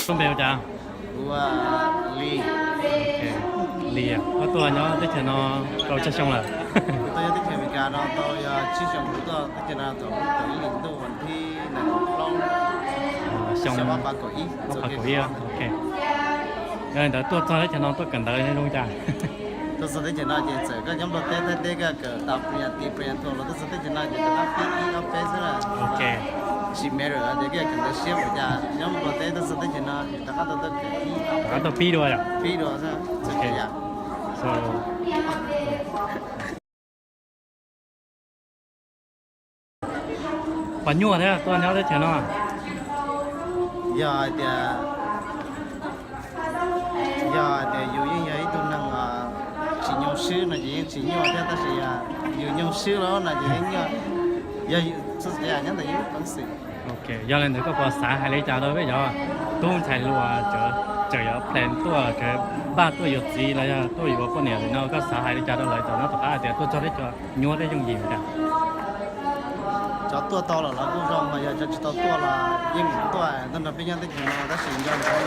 Koj npe hu cas? Hu ua Lis. Lis, koj tuaj nyob teb chaws no tau tsawg xyoo lawm? Kuv tuaj nyob teb chaws Amelikas no tau yog tsib xyoo, kuv tuaj teb chaws no thaum kaum ib hlis ntuj vas thib nees nkaum plaub, xyoo ob phav kaum ib. Yog li ntawd tuaj txog teb chaws no tuaj kawm ntawv zoo cas? Tuaj txog teb chaws no ces txawm koj nyob Nplog teb, Thaib teb, koj kawm tau pris nyav tis pris nyav thuam los tuaj txog teb chaws no ces kawm ob peb ib ob peb xwb na. Tsis matter tias koj kawm ntawv siab npaum cas, nyob Nplog teb tuaj txog teb chaws no ces rov qab tuaj tuaj kawm ib, rov qab tuaj pib dua, pib dua xwb. Puas nyuaj thiab tuaj nyob teb chaws no? Yog hais tias, yog hais tias yus yeej yog ib tug neeg tsis nyuaj swb no ces yeej tsis nyuaj thiab, tab sis yog yus nyuaj swb lawm no ces yeej nyuaj. Yog nyob ntawm yus peev xwm. Yog li ntawd koj puas xav hais li cas rau peb cov tub ntxhais hluas tseem yuav plan tuaj, tseem npaj tuaj yuav txiv los yog tuaj yuav poj niam li no, koj xav hais li cas rau lawv cov no tom qab hais tias tuaj txog teb chaws nyuaj thiab yooj yim li cas? Cov tuaj tau los lawv kuj zoo, mas yog cov tsis tau tuaj los yeej tuaj, tuaj nrog peb nyob teb chaws no tab sis nco ntsoov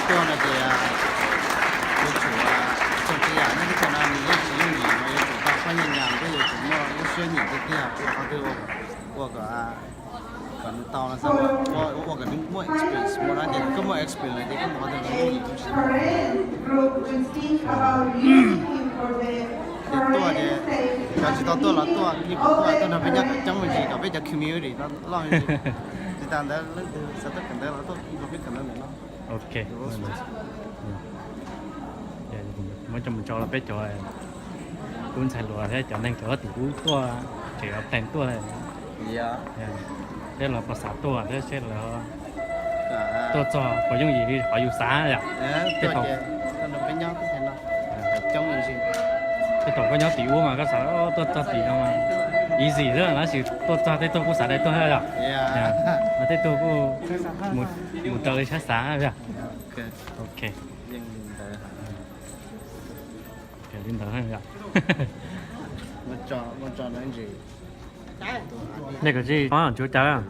tuaj no ces yuav tsum txog tsis yam nyob teb chaws no nws yeej tsis yooj yim, mas yuav tsum tau pab nyiaj nyas thiab yuav tsum muaj lub siab nyiam tiag tiag, ua qhov twg ua kom nws tau no xwb, ua kom nws muaj experience ua no ces koj muaj experience lawm ces koj mus qhov twg los yooj yim. Ces tuaj ces cov tsis tau tuaj los tuaj, yeej tuaj, tuaj nrog peb nyob kom coob me ntsis kom peb cov community no loj me ntsis. Tsis tas ntawd leej twg xav tuaj kawm ntawv los tuaj nrog peb kawm ntawv ntawm no. Ok. Muab coj mus tso rau peb cov tub ntxhais hluas thiab cov neeg cov tim ub tuaj, tseem yuav plan tuaj, seb lawv puas xav tuaj thiab seb lawv tuaj txog puas yooj yim li qhov yus xav yom. Tej thaum, tej thaum koj nyob tim ub mas koj xav tuaj txog tim no mas easy xwb, tab sis tuaj txog tej tug kuj xav dai tuaj thiab yom. Mas tej tug kuj mus raws li saib xav yom. Ok. Li ntawd yom. Nej kav tsij tsuav cas.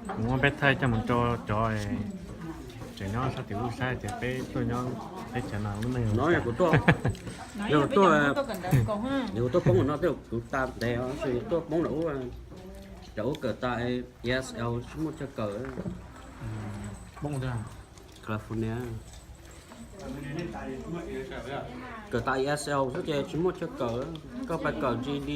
Kuv muab peb thaij coj mus rau cov tseem nyob sab tim ub saib tias peb tuaj nyob teb chaws no lub neej. No yog kuv tuaj, yog kuv tuaj, yog kuv tuaj poob no tej kuv tas ntev, tuaj poob lawm ub, lawv ub kawm tas E S L tsis muaj chaw kawm. California kawm tas E S L xwb ces tsis muaj chaw kawm, koj pais kawm G E D.